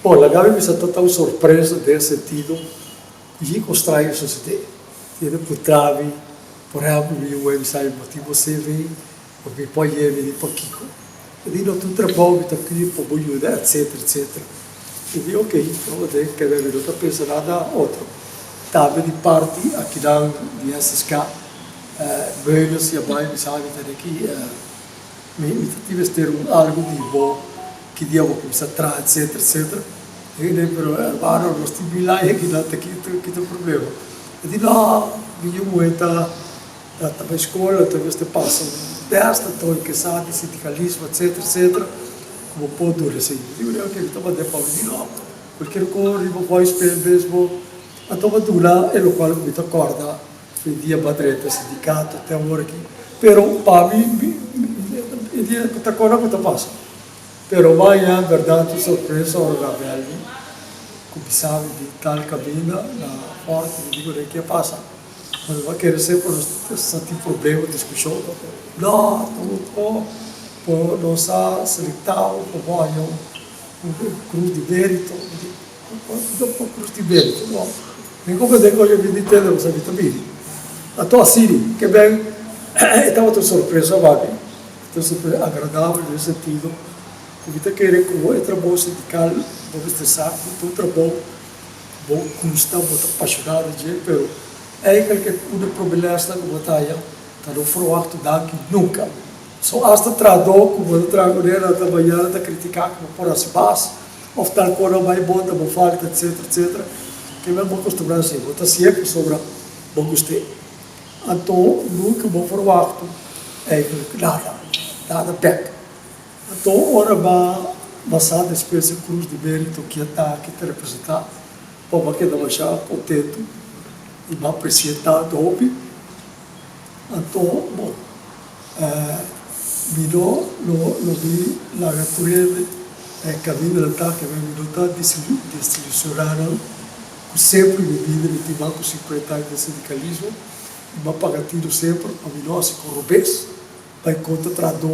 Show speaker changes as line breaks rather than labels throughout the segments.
Bon, laga mi bisa ta ta un sorpresa den sentido ku kiko straño sosodé. Tiene puntra mi, por ehèmpel, mi yu bisa mi bo tin bo CV, bo mi por yega mi di pakiko. E di no tin trabou mi ta pidi pa bo yuda etcetera etcetera. Mi di ok, no den keda mi no ta pensa nada otro. Tambe di parti akinan di SSK, Meulens ya bai bisa mi ta di aki. Mi ta tin mester un algu di bo ki dia bo kuminsá traha etcetera etcetera. E di pero hermano nos tin mil aña aki nan ta ki ta problema. E di no mi yu muhé ta ta bai skol ta mester pasa un tèst anto e ke sa di sindikalismo etcetera etcetera ku bo por dura esei. Mi di oke mi ta mand'é pa bo. E di no kualkier kos riba voicemail mesmo anto bo duna e lokual ku mi ta kòrda. Fin dia bo a drenta sindikato te awor aki, pero pa mi e dia ta kora ku ta pasa. Pero maña bèrdat un sorpresa ora nan bèl mi ku bisa mi di tal kaminda na Fòrti, mi di ku ke a pasa? Bo no a kere ser ku nos sa tin problema, diskushon? No, tur por nos a selektá bo pa bo haña un krus di mérito. Mi di, Con cruz di mérito? No. Mi comprende con yo bini tende bo sa mi ta bini. Anto asina ke ben e tabata un sorpresa pa mi, un sorpresa agradabel den sentido ku mi ta kere ku e trabou sindical bo mester sa ku ta un trabou ku bo gusta, bo ta apashona di dje, pero eigenlijk e un di problemasnan ku bo ta haya ta no verwachtu danki nunka. So asta trahadó ku bo ta traha kuné nan ta mañana ta kritiká ku bo por hasi mas. Of tal kos no bai bon, ta bo falta, etcetera, etcetera. Ke men bo kostumbrá así, bo ta hasié pasobra bo gust'é. Anto nunka bo verwachtu eigenlijk nada, nada bèk. Anto ora bo a sa despues e Cruz di Mérito ki a ta, ki ta representá, bo a keda masha kontentu i bo a apresi'é tantu hopi. Anto bo mi no lo lo mi laga tur hende e caminda nan ta keme mi no ta desilusioná nan ku semper mi bida mi tin mas ku 50 aña den sindikalismo i mi a paga tino semper pa mi no hasi ku robes bai kontra trahadó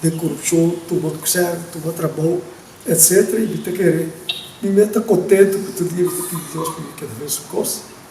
den korupshon tuma sèn tuma trabou etcetera i mi ta kere mi mes ta kontento ku tur dia mi ta pidi Dios pa mi keda den su kos.